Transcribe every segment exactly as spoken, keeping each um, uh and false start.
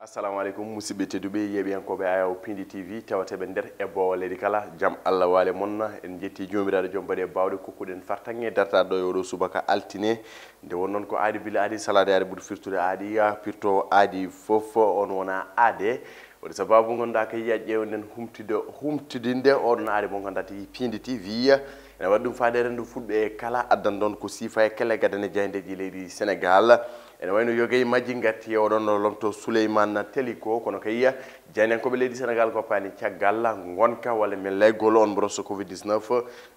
Assalamu aleykum, musidɓe tedduɓe, yeeɓiyankooɓe Ayaw Pindi T V, tawateeɓe nder e boowa leydi kala. Jam Allah waale mon. En njetti Joomiraaɗo joom baɗe bawɗe kokkuɗen fartaŋŋe dartaade ɗo e oɗo subaka altine. Nde won noon ko aadi bila aadi, salaade aadi, ɓuri firtude aadi, ya pirto aadi fof, on wona aade. Waɗi sababu ngonɗaa kay ya ƴeewnden humtido-, humtidinde oɗon aadi mo ngonɗaa tigi Pindi T V. Ene waɗi ɗum faade renndo fulɓe kala, addan ɗon ko siifa e kelle gadane jaayndeeji leydi Senegaal. Ene wayno yogey majji ngatti e oɗon lomto Souleymane Teliko, kono kay jaayndiyankooɓe leydi Senegaal ngoppaani caggal ngonka walla men laygol on mboros covid dix-neuf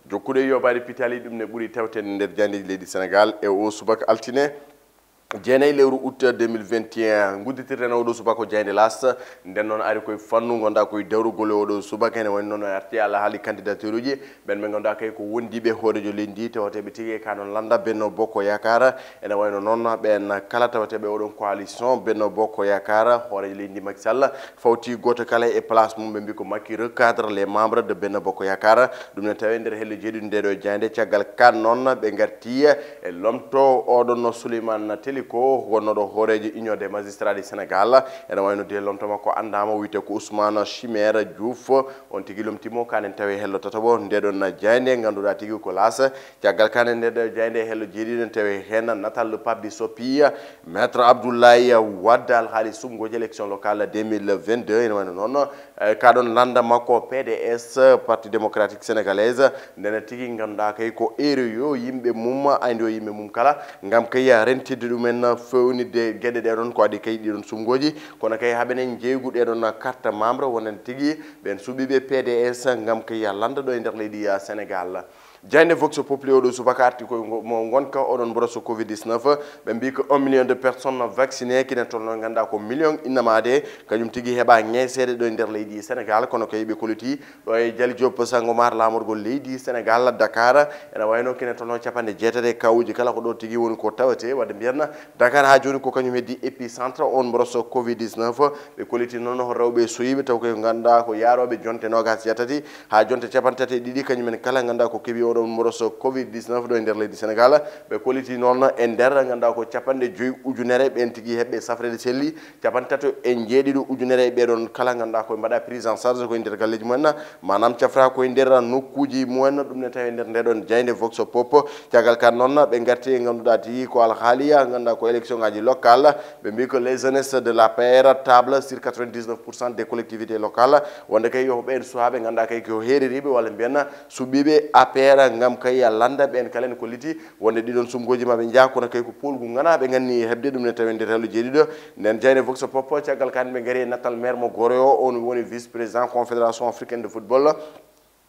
jokkude yoobaade pitaali, ɗum ne ɓuri tawteede nder jaayndeeji leydi Senegaal e o subaka altine jeenayi lewru août deux mille vingt et un. Ngudditirten oɗo subaka ko jaaynde L'As, nden noon ari koye fannu ngonɗaa koye dawrugol e oɗo subaka. Ene wayno noon arti alhaali candidature uji ɓen ɓe ngannduɗaa kay ko wondiiɓe hooreejo leydi ndi, tawateeɓe tigi e ka noon lannda Benno Bokk Yaakaar. Ene wayno noon ɓeen kala tawateeɓe oɗon coalition Benno Bokk Yaakaar, hooreejo leydi ndi Macky Sall fawti gooto kala e place mum. Ɓe mbi ko Macky recadre les membres de Benno Bokk Yaakaar. Ɗum ne tawi nder hello jeeɗiɗi nde ɗo jaaynde. Caggal kan noon ɓe ngarti e lomto oɗon no Souleymane Teliko, wonnooɗo hooreejo Union des Magistrats du Sénégal. Ene wayno de lomto makko anndaama, wiyte ko Ousmane Chimère Diouf. On tigi lomtimo kanen tawi hello tataɓo nde ɗon jaaynde, ngannduɗaa tigi ko L'As. Caggal kane nde ɗo jaaynde hello jeeɗiɗi ne tawi heen natal Pape Bi Soppi, Maître Abdoulaye Wade, alhaali sumgooji élection locale deux mille vingt-deux. Ene wayno noon, eh, ka ɗon lannda makko P D S, Parti Démocratique Sénégalais, ndena tigi ngannduɗaa kay ko eero yo yimɓe mum, ayndo yimɓe mum kala, ngam kay rentidde ɗumen fewnitde geɗe ɗe ɗon ko adi kay ɗiɗon sumgooji, kono kay haɓenen jeygu ɗe ɗon carte membre, wonen tigi ɓen suɓiiɓe P D S ngam kay lannda ɗo e nder leydi Senegaal. Jaaynde Vox Populi oɗo subaka arti koye ngo-, mo ngonka oɗon mboroso covid dix-neuf. Ɓe mbi ko un million de personnes vaccinées, kine tolno ngannduɗaa ko million innamaade, kañum tigi heɓa ŋeeseede ɗo e nder leydi Senegaal, kono kay ɓe koliti ɗo e Jali Diop Sangomar laamorgol leydi Senegaal, Dakar, ene wayno kine tolno capanɗe jeetati e kawuji kala ko ɗo tigi woni ko tawete, wadde mbiyanna Dakar haa jooni ko kañum heddi épicentre on mboroso covid dix-neuf. Ɓe koliti noon ko rewɓe soyiiɓe taw koye ngannduɗaa ko yaarooɓe jonte noogaas e tati haa jonte capanɗe tati e ɗiɗi, kañumen kala ngannduɗaa ko keɓi oɗon mboroso covid dix-neuf ɗo e nder leydi Senegaal. Ɓe koliti noon e nder ngannduɗaa ko capanɗe joyi ujunere ɓeen tigi heɓɓe safreede selli, capanɗe tati e jeeɗiɗo ujunere e ɓeeɗon kala ngannduɗaa koye mbaɗa prise en charge koye nder galleeji mumen, maanaam cafra koye nder nokkuuji mumen, ɗum ne tawi e nder ndeɗon jaaynde Vox Pop. Caggal kan noon ɓe ngarti e ngannduɗaa tigi ko alhaaliya ngannduɗaa ko élection ngaji locale. Ɓe mbi ko les jeunesses de l'A P R table sur quatre-vingt-dix-neuf pour cent des collectivités locales. Wonde kay yo ɓeen suwaaɓe ngannduɗaa kay ko heeririiɓe walla mbiyanna suɓiiɓe A P R ngam kay ya lannda ɓeen kala en kolliti wonde ɗiɗon sumgooji maɓe njaha kono kay ko poolgu ngana ɓe nganni heɓde ɗum ne tawi nder hello jeeɗiɗo. Nden jaaynde Vox Pop caggal kan ɓe ngari e nattal maire mo Gorée o, on woni vice président Confédération Africaine de Football.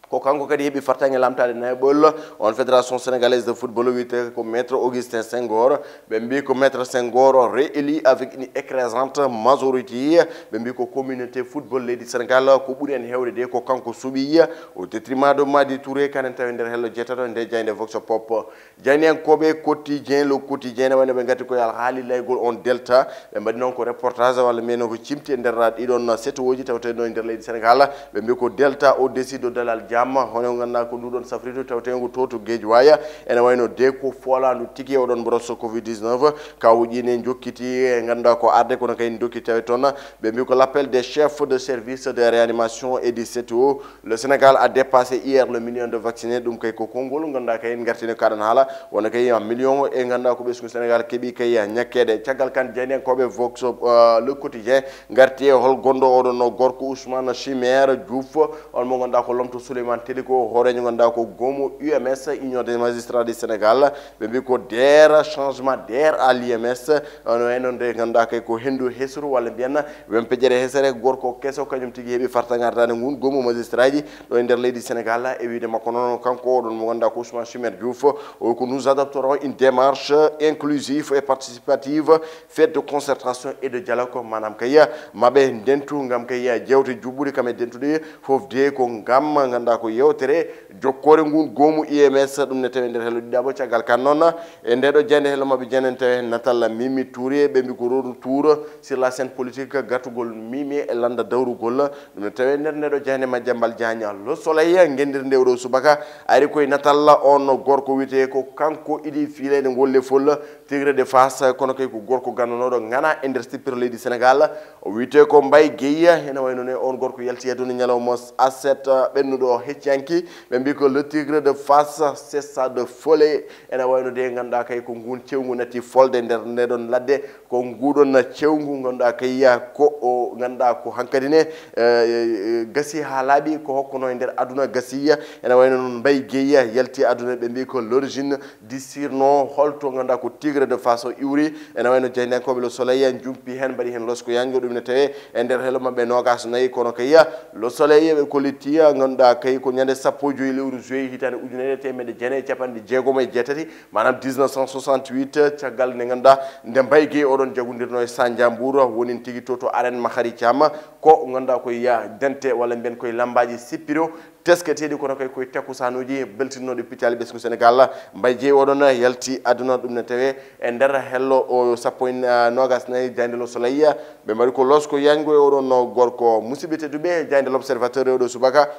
Ko kanko kadi heɓi fartaŋŋe lamtaade nayaɓol on Fédération Sénégalaise de Football, wiyetee ko Maître Augustin Senghor. Ɓe mbi ko Maître Senghor réélu avec une écrasante majorité. Ɓe mbi ko communauté football leydi Sénégal ko ɓuri en heewde de ko kanko suɓi au détriment de Madi Touré, kanen tawi nder hello jeetato nde jaaynde Vox Pop. Jaayndiyankooɓe Quotidien, Le Quotidien, ne wayno ɓe ngati koye alhaali laygol on Delta. Ɓe mbaɗi noon ko reportage walla mbiyen ko cimti e nder ɗiɗon setuwooji tawteɗo e nder leydi Senegaal. Ɓe mbi ko Delta au-dessus de Dalal Jamm, hono ngannduɗaa ko nduɗon safridu tawtengu to to Guédiawaye. Ene wayno de ko folandu tigi e oɗon mboroso covid dix-neuf. Kawuji ne jokkiti e ngannduɗaa ko arde kono kay dokki tawi toon. Ɓe mbi ko l'appel des chefs de service de réanimation et du setuwo. Le Sénégal a dépassé hier le million de vaccinés. Ɗum kay ko konngol ngannduɗaa kay en ngartini kaɗan haala wona kay million e ngannduɗaa ko ɓesngu Sénégal keɓi kay ñakkeede. Caggal kan jaayndiyankooɓe Vox, euh, Le Quotidien ngarti e hol gonɗo oɗon no gorko Ousmane Chimère Diouf, on mo ngannduɗaa ko lomto Souleymane Teliko, hooreejo ngannduɗaa ko goomu U M S, Union des Magistrats du Sénégal. Ɓe mbi ko der changement der à l'U M S, no wayno nde ngannduɗaa kay ko henndu hesru walla mbiyanna wempe ƴere hesere, gorko keso kañum tigi heɓi fartaŋŋe ardaade ngun goomu magistrat ji ɗo e nder leydi Senegaal. E wiyde makko noon kanko oɗon mo ngannduɗaa ko Ousmane Chimère Diouf, o ko nous adopterons une démarche inclusive et participative, faite de concertation et de dialogue, maanaam kay maɓe ndentu ngam kay jewte juɓɓuɗe kam e dentuɗe fof de ko ngam ngannduɗaa ko yewtere jokkoore ngun goomu I M S, ɗum ne tawi nder hello ɗiɗaɓo. Caggal kan noon, e nde ɗo jande hello maɓɓe jenen tawi natal Mimi Touré, ɓe mbi ko retour sur la scène politique, gartugol Mimi e landa dawrugol. Ɗum ne tawi nder nde ɗo jande Madiambal Diagne. Le Soleil, ngendir nde oɗo subaka, ari koye natal on gorko wiyete ko kanko iɗi fiilede ngol lefol, Tigre de Fass, kono kay ko gorko ganndunooɗo ŋana e nder sippiro leydi Senegal. O wiyetee ko Mbaye Guèye, ene wayi noon ne on gorko yalti e aduna ñalawma aset, uh, ɓennuɗo hecciyanki. Ɓe mbi ko le Tigre de Fass, c'est ça de folie. Ene wayi no de ngannduɗaa kay ko ngun cewngu natti folde nder nde ɗon ladde. Ko nguɗon cewngu ngannduɗaa kay ko o ngannduɗaa ko hankadi ne, eh, gasi haa laaɓi ko hokkono e nder aduna gasiya. Ene wayi noon Mbaye Guèye yalti aduna, ɓe mbi ko l'origine du surnom, holto ngannduɗaa ko Tigre de Fass o iwri. Ene wayi no jeynankooɓe Le Soleil jumpi heen, mbaɗi heen losko yanjo, ɗum ne tawee e nder hello maɓɓe noogaas nayi, kono kay Le Soleil ɓe kolliti ngannduɗaa kay ko ñande sappo e joyi lewru juillet hitaande ujunere e teemedde jeenayi e capanɗe jeegom e jeetati, maanaam dix-neuf cent soixante-huit, caggal nde ngannduɗaa nde Mbaye Guèye oɗon jagondirno e Sa Ndiambour, wonin tigi to to arène Makhari Thiam, ko ngannduɗaa koye dente walla mbiyen koye lambaaji sippiro tesketeeɗi, kono kay koye takkusaanuuji beltinooɗi pittaali ɓesngu Senegal. Mbaye Guèye oɗon yalti aduna, ɗum ne tawee e nder hello o sappo e, ah, noogaas nayi jaaynde Le Soleil. Ɓe mbaɗi ko losko yango e oɗon gorko. Musidɓe tedduɓe, jaaynde L'Observateur e oɗo subaka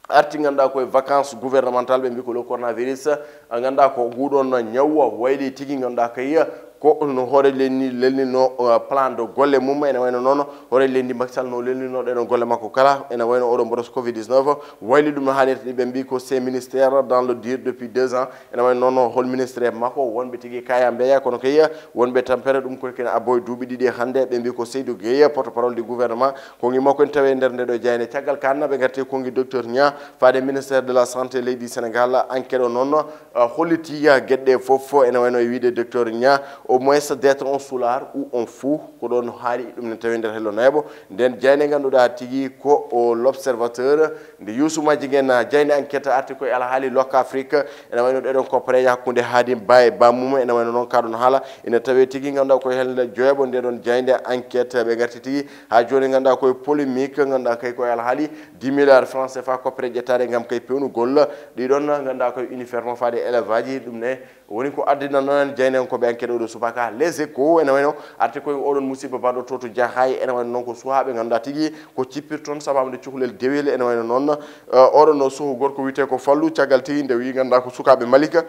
arti ngannduɗaa koye vacances gouvernementales, ɓe mbi ko le coronavirus, ngannduɗaa ko nguɗon ñaw wayli tigi, ngannduɗaa kay ko no hoore lelni-, lelnino, uh, plan de golle mum. Ene wayno noon hoore leydi Macky Sall no lelnino ɗeɗon golle makko kala, ene wayno oɗo mboros covid dix-neuf, wayli ɗum no haalirta ni, ɓe mbi ko ces ministères dans le dur depuis deux ans. Ene wayno noon hol ministre makko wonɓe tigi kaya mbeya, kono kay wonɓe tampere, ɗum koye kene abbo e duuɓi ɗiɗi hannde, ɓe mbi ko Seydou Guèye, porte-parole du gouvernement, konngi makko ene tawi e nder nde ɗo jaaynde. Caggal kan ɓe ngarti konngi docteur Niang, faade ministère de la santé leydi Sénégal. Enquête o noon, uh, holliti, uh, geɗe fof, ene wayno e wiide docteur Niang, au moins d'être un soulard ou un fou, ko ɗon haali ɗum ne tawi nder hello nayaɓo. Nden jaaynde ngannduɗaa tigi ko o L'Observateur, nde Youssou Madjiguène, uh, jaaynde Enquête arti koye alhaali Locafrique, ene wayno ɗeɗon coppere hakkunde Khadim Ba e bammum, ene wayno noon kaɗon haala, ene tawi tigi ngannduɗaa koye helde joyaɓo nde ɗon jaaynde Enquête. Ɓe ngarti tigi haa jooni ngannduɗaa koye polémique, ngannduɗaa kay koye alhaali dix milliards francs C F A coppere ƴettaade ngam kay pewnugol ɗiɗon ngannduɗaa koye uniforme faade élève aji. Ɗum ne woni ko addinanno en jaayndiyankooɓe Enquête oɗo subaka. Les Échos ene wayno arti koye oɗon musiba baɗɗo to to Jaxaay, ene wayno noon ko suhaaɓe ngannduɗaa tigi ko cippirton sababu nde cukalel dewel. Ene wayno noon, eh, oɗon no suhu gorko wiyetee ko Fallu, caggal tigi nde wii ngannduɗaa ko sukaaɓe Malika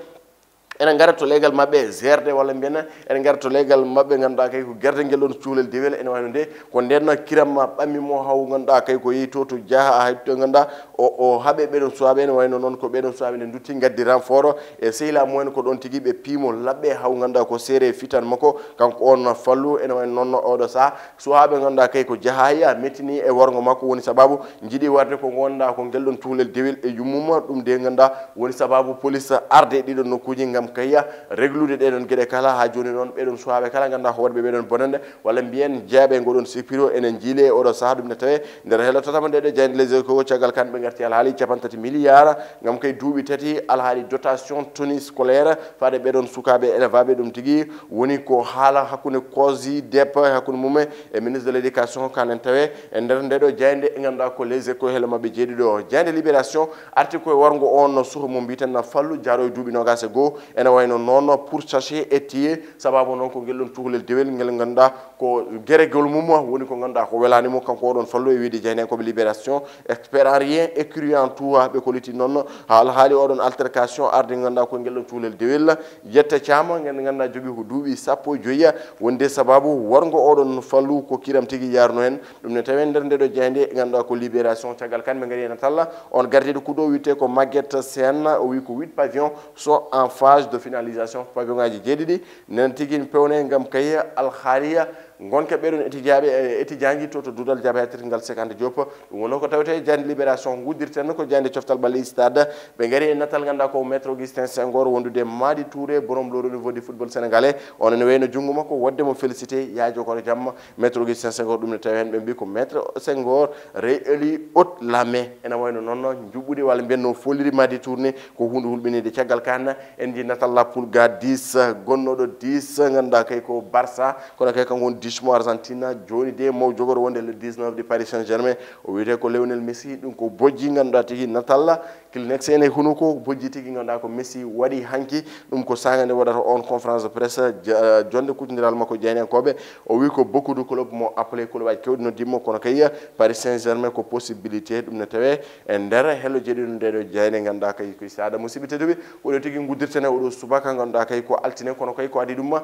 ene ngara to leegal maɓɓe gerde, walla mbiyen ene ngara to leegal maɓɓe ngannduɗaa kay ko gerde ngel ɗon cukalel dewel. Ene wayno nde ko nden kiram ɓammi mo, haw ngannduɗaa kay ko yehi to to Jaxaay, hay to ngannduɗaa o, o haaɓe ɓeɗon suwaaɓe. Ene wayno noon ko ɓeɗon suwaaɓe nde ndutti ngaddi renfort e sehilaaɓe mumen, ko ɗon tigi ɓe piimo laɓɓe, haw ngannduɗaa ko seere fitan makko kanko on Fallu. Ene wayno noon oɗo saha suhaaɓe ngannduɗaa kay ko Jaxaay mettini e warngo makko, woni sababu njiɗi warde ko ngannduɗaa ko ngel ɗon cukalel dewel e yummum. Ɗum de ngannduɗaa woni sababu police arde ɗiɗon nokkuuji ngam kay reglude ɗeɗon geɗe kala. Haa jooni noon ɓeɗon suwaaɓe kala ngannduɗaa ko waɗɓe ɓeɗon bonande walla mbiyen jeeyaɓe ngoɗon sippiro ene njiile e oɗo saha. Ɗum ne tawe nder hello tataɓo nde ɗo jaaynde Les Échos. Caggal kan ɓe ngarti alhaali capanɗe tati milliards ngam kay duuɓi tati alhaali dotation tenue scolaire faade ɓeɗon sukaaɓe élève aɓe. Ɗum tigi woni ko haala hakkunde COSYDEP, hakkunde mum e ministre de l'éducation, kanen tawe e nder nde ɗo jaaynde ngannduɗaa ko Les Échos hello maɓɓe jeeɗiɗo. Jaaynde Libération arti koye warngo on suhu mo mbiten Fallu Diaro e duuɓi noogaas e goo. Ene wayno noon pourchassé et tué, sababu noon ko ngel ɗon cukalel dewel ngel ngannduɗaa ko geregol mum woni ko ngannduɗaa ko welaani mo kanko oɗon Fallu. E wiide jaayndiyankooɓe Libération, espérant rien et criant tout, haa ɓe kolliti noon haa alhaali oɗon altercation arde ngannduɗaa ko ngel ɗon cukalel dewel. Yetta Caama ngel ngannduɗaa jogii ko duuɓi sappo e joyi, wonde sababu warngo oɗon Fallu ko kiram tigi yarno heen. Ɗum ne tawe nder nde ɗo jaaynde ngannduɗaa ko Libération. Caggal kan ɓe ngari e natal on gardiiɗo kuɗo wiyetee ko Maguette Sène, o wi ko huit pavillons sont en phase de finalisation, pavillon aji jeeɗiɗi nen tigi ne pewne ngam kay alhaali ngonka ɓeɗon étudiaɓe, eh, étudiant ji to to duɗal jaaɓe tati ngal Cheikh Anta Diop. Ɗum wonno ko tawetee jaaynde Libération. Nguddirten ko jaaynde coftal ɓalli stade, ɓe ngari e natal ngannduɗaa ko Maître Augustin Senghor wondude Madi Touré, borom le renouveau du football sénégalais. On ene wayno junngo makko waɗde mo félicité, yaajo kono jamma. Maître Augustin Senghor, ɗum ne tawi heen ɓe mbi ko Maître Senghor réélu haut la main. Ene wayno noon njuɓɓudi walla mbiyen no foliri Madi Touré ko huunde hulɓiniinde. Caggal kan en nji natal la Pulga dix, gonnoɗo dix ngannduɗaa kay ko Barça, kono kay kanko woni Juge mo Argentina, jooni de mo jogoro wonde le dix-neuf de Paris Saint-Germain, o wiyetee ko Lionel Messi. Ɗum ko bojji ngannduɗaa tigi natalla Kleenex en e hunuko, bojji tigi ngannduɗaa ko Messi waɗi hanki. Ɗum ko saanga nde waɗata on conférence de presse, ja-, jonde kuccondiral makko jaynankooɓe. O wi ko beaucoup de club mo appelé, club aji kewɗi noddi mo, kono kay Paris Saint-Germain ko possibilité, ɗum ne tawee e nder hello jeeɗiɗo nde ɗo jayne ngannduɗaa kay ko saada. Musidɓe tedduɓe, oɗo tigi nguddirten e oɗo subaka ngannduɗaa kay ko altine, kono kay ko adi ɗum ma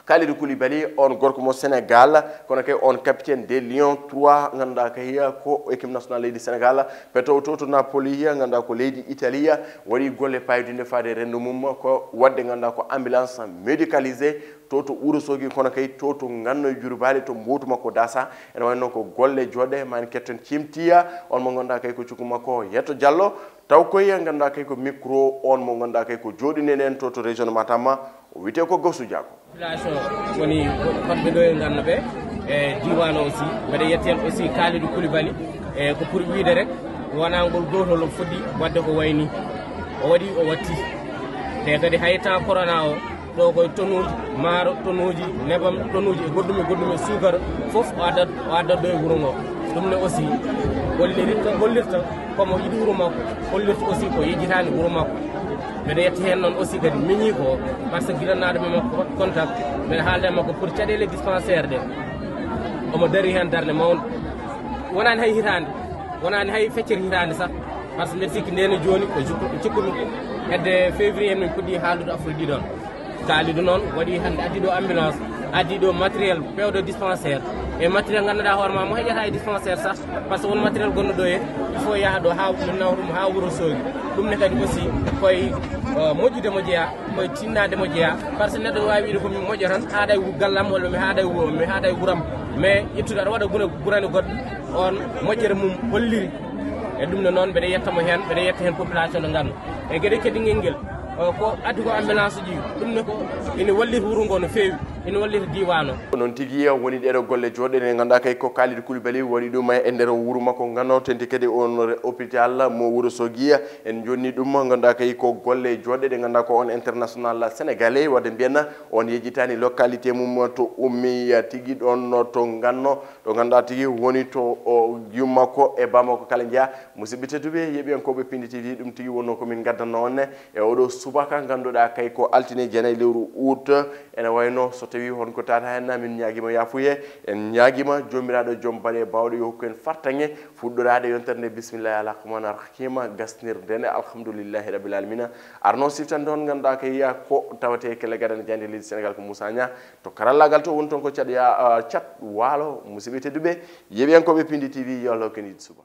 Kalidou Koulibaly, on gorko mo Sénégal, kono kay on capitaine des Lions trois, ngannduɗaa kay ko équipe nationale leydi Sénégal, peto to to Napoli, ngannduɗaa ko leydi Italie, waɗi golle payodinde faade renndo mum, ko waɗde ngannduɗaa ko ambulance médicalisée to to Wuro Sogi, kono kay to to Nganno e Jurbaali to mbowtu makko dasa. Ene wayi noon ko golle joɗɗe, ma en ketton cimtiya on mo ngannduɗaa kay ko cukku makko Yetto Diallo, taw koye ngannduɗaa kay ko micro on mo ngannduɗaa kay ko jooɗinen en to to région de Matam, o wiyetee ko Gawsu Diago. Population woni wonɓe ɗo e Nganno ɓe, e diiwaan o aussi. Mbeɗa yetta heen aussi Kalidou Koulibaly, e ko pour wiyde rek, wonaa ngol gootol o foti waɗde ko wayi nii. O waɗi, o watti. Te kadi hay temps corona o, ɗo koye tonuuji maaro, tonuuji nebam, tonuuji e goɗɗum e goɗɗum e suukara, fof o addat, o addat ɗo e wuro ngo. Ɗum ne aussi hollirta, hollirta komo yiɗi wuro makko, hollirta aussi ko yejjitaani wuro makko. Mbeɗa yetta heen noon aussi kadi miñi ko, par ce que gila naɗo men makko waɗ contact, mbeɗa haalda e makko pour caɗeele dispensaire ɗe. Omo dari heen darnde mawnde. Wonaani hay hitaande, wonaani hay feccere hitaande sax, par ce que mbeɗa sikki ndene jooni ko jikku-, cikkumi hedde février min puɗɗi haaldude affaire ɗi ɗon. Kalidou noon waɗi hannde addi ɗo ambulance, addi ɗo matériel pewɗo dispensaire, e matériel ngannduɗaa hoore ma mo heƴata e dispensaire sax, par ce que won matériel gonno ɗo e, il faut yaha ɗo haa min nawa ɗum haa Wuro Sogi. Ɗum ne kadi aussi koye, euh, moƴƴude mo jeeya, koye tinnaade mo jeeya, par ce que neɗɗo waawi wiide ko mi moƴƴo tan, haaɗa e wu-, gallam walla mi haaɗa e wu-, mi haaɗa e wuram, mais ƴettude aɗa waɗa gune gurani goɗɗo, on moƴƴere mum holliri. E ɗum ne noon mbeɗa yetta mo heen, mbeɗa yetta heen population ɗo Nganno. E geɗe keddingel ngel, o, ko addi ko ambulance ji, ɗum ne ko ina wallita wuro ngo no feewi, ina wallita diiwaan o. Ko noon tigi woni ɗeɗo golle joɗɗe ɗe ngannduɗaa kay ko Kalidou Koulibaly waɗi ɗum e nder wuro makko Nganno, tenti kadi on re-, hôpital mo Wuro Sogi. En jonni ɗum ngannduɗaa kay ko golle joɗɗe ɗe ngannduɗaa ko on international sénégalais, wadde mbiyen on yejjitaani localité mum to ummi tigi ɗon to Nganno. Ɗo ngannduɗaa tigi woni to o yumma ko e bamako kala njeya. Musidɓe tedduɓe, yeeɓiyankooɓe Pindi T V, ɗum tigi wonno ko min ngaddanno on e oɗo subaka ngannduɗaa kay ko altine jeenayi lewru août. Ene wayno so tawi hon ko tata hen, min ñaagiima yaafuye, en ñaagiima Joomiraaɗo joom baɗe bawɗe yo hokku en fartaŋŋe fuɗɗoraade yontere nde. Bismillahi arrahmani arrahim, gasnirde nde alhamdulillahi rabbil alamina. Arno siftande on ngannduɗaa kay ko tawate kelle gadane jande leydi Sénégal ko Moussa Niang. To karallagal to woni toon ko Cat Ya-, ah, Cat Waalo. Musidɓe tedduɓe, yeeɓiyankooɓe Pindi T V, yo Allah hokku en yiɗde suba.